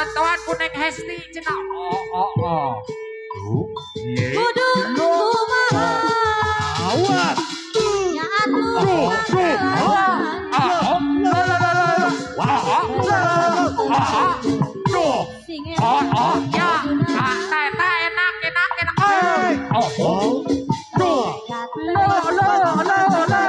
Tontoan ku Neng Hesti cenah. Oh oh oh. Kudu kumaha. Awas. Nya atuh. Oh oh ya. Eta enak enak enak. Oh oh. Lo lo lo lo lo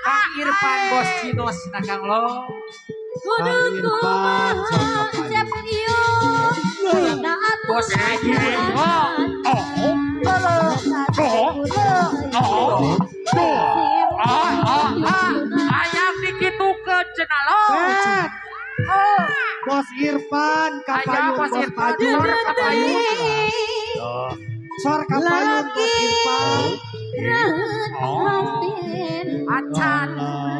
Kang Irfan bos Cinos na Kang Lo. Kudu kumaha cep ieu. Bos Maju. Ayam dikitukeun cenah lo. Bos Irfan kapayun bos Maju. Sor kapayun bos Irfan. Acan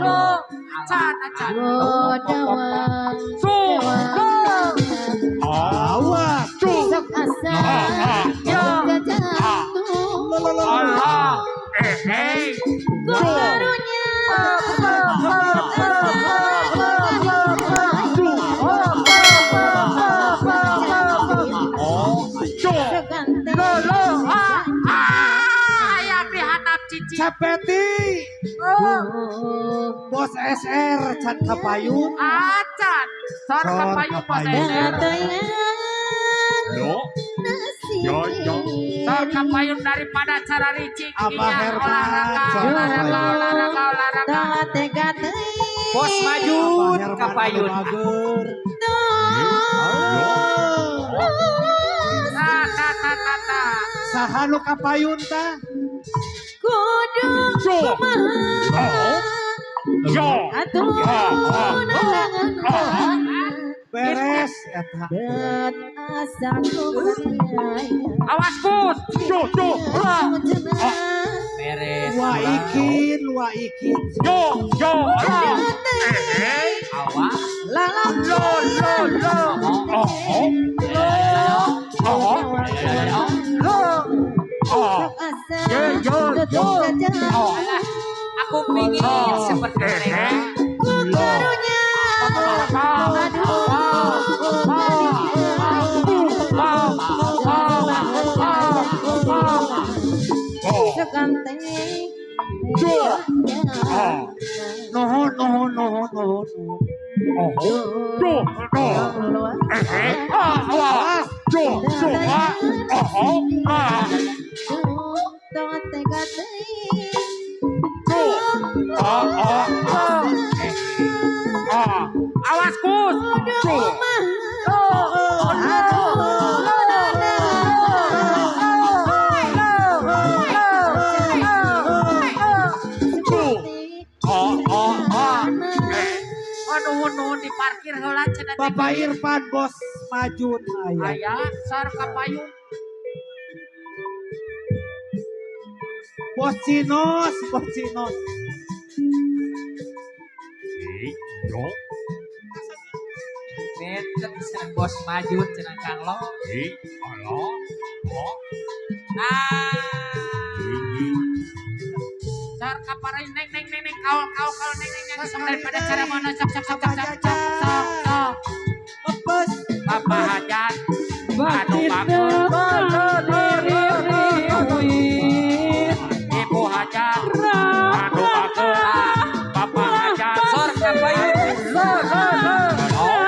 lo, acan acan. Su, awas, sok asa, Allah, eh, karunya. Cepeti, bos SR can kapayun, acan, sor kapayun bos SR, yo, yo, sor kapayun daripada cara licik, Abah Herman, olahraga, olahraga, olahraga, olahraga, bos maju kapayun, ta ta ta ta ta, saha nu kapayun ta? Kudu kumaha. Atuh beres eta. Awas bus. Yo yo. Beres. Wa ikin, wa ikin. Yo yo. Awas. Lo lo lo. Oh oh. Lo. Oh. Yo yo yo. Aku pingin seperti mereka. Karunya. Nuhun nuhun nuhun nuhun. Awas kus. Nuhun di parkir heula cenah. Bapak Irfan bos Majun aya. Aya sor kapayun. Bos Cinos, bos Cinos. Yo. Benten cenah bos Majun cenah Kang Lo. Alo. Oh. Ah. Sor kaparai neng neng neng neng kaul kaul kaul neng neng neng sok daripada cara mana sok sok sok sok sok sok sok. Bos Bapak hajat. Anu bagus. Ibu hajat. Anu bagus. Bapak hajat. Sor kapayun. Lo lo lo.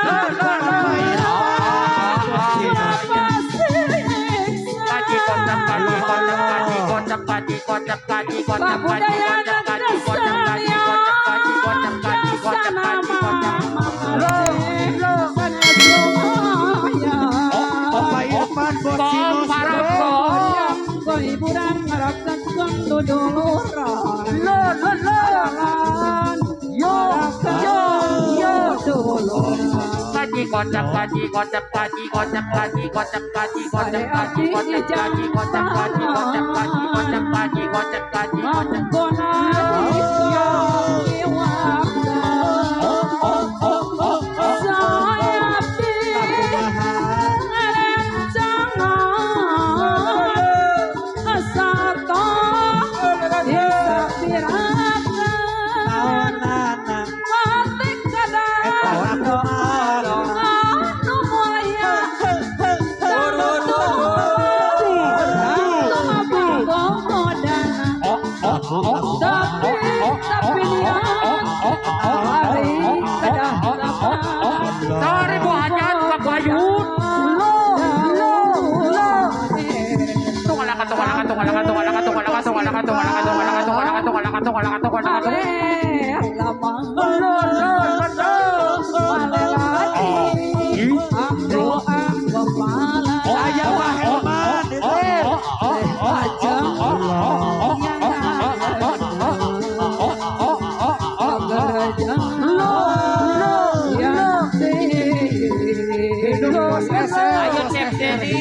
Lo lo lo. Kaji kocap kaji kocap kaji kocap kaji kocap kaji kocap kaji kocap kaji kocap kaji kocap kaji kocap kaji kocap kaji kocap. Lo lo. Bapak Irfan bos Cinos. Lo lo lo. Yo yo yo. Kaji kocap kaji kocap kaji kocap kaji kocap kaji kocap kaji kocap kaji kocap kaji kocap kaji kocap kaji kocap kaji kocap. Ayo Cep Dedi.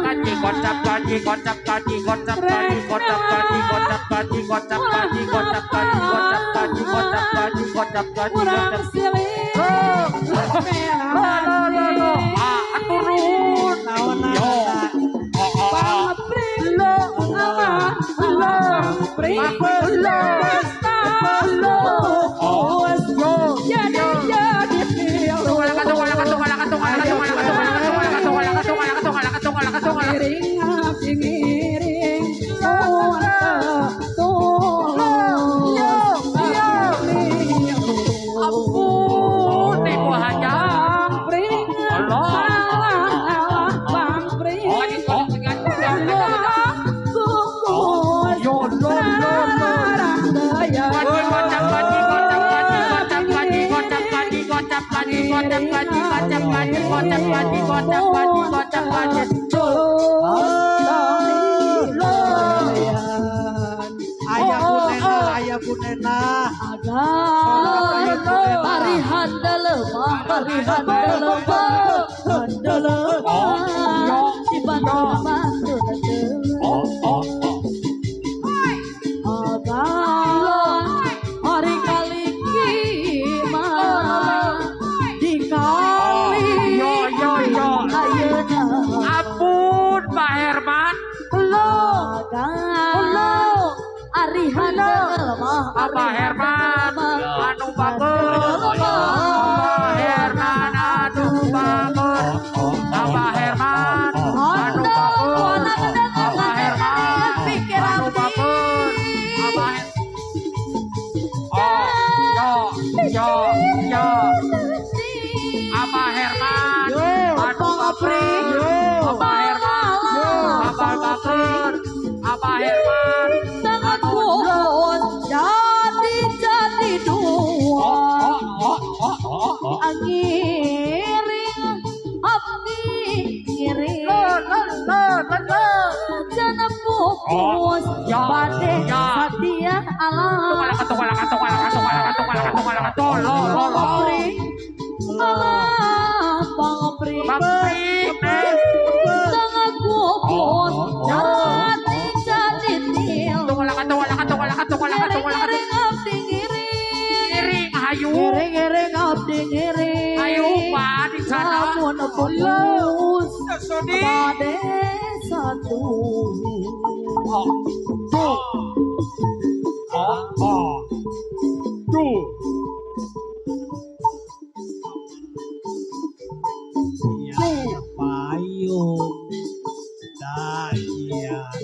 Kaji kocap kaji kocap kaji kocap kaji kocap kaji kocap kaji kocap kaji kocap kaji kocap kaji kocap kaji kocap. Ah, turun. Yo. Ayah bunena Parihan dalemah parihan dalemah dalemah dibantu bantu hari kali kima dikali yo yo yo ampun Pak Herman lo lo arihan dalemah Pak Herman anu bagus Pak Herman anu bagus Pak Herman anu bagus Pak Herman anu bagus Pak Oh yo yo yo Abah Herman anu bagus Abah Herman Abah bagus Abah Herman jadi dua ngiring abdi ngiring jana pupus bade satia alam Ngiring abdi ngiring ayo Pak di sana lamun pupus bade satu payung dajian.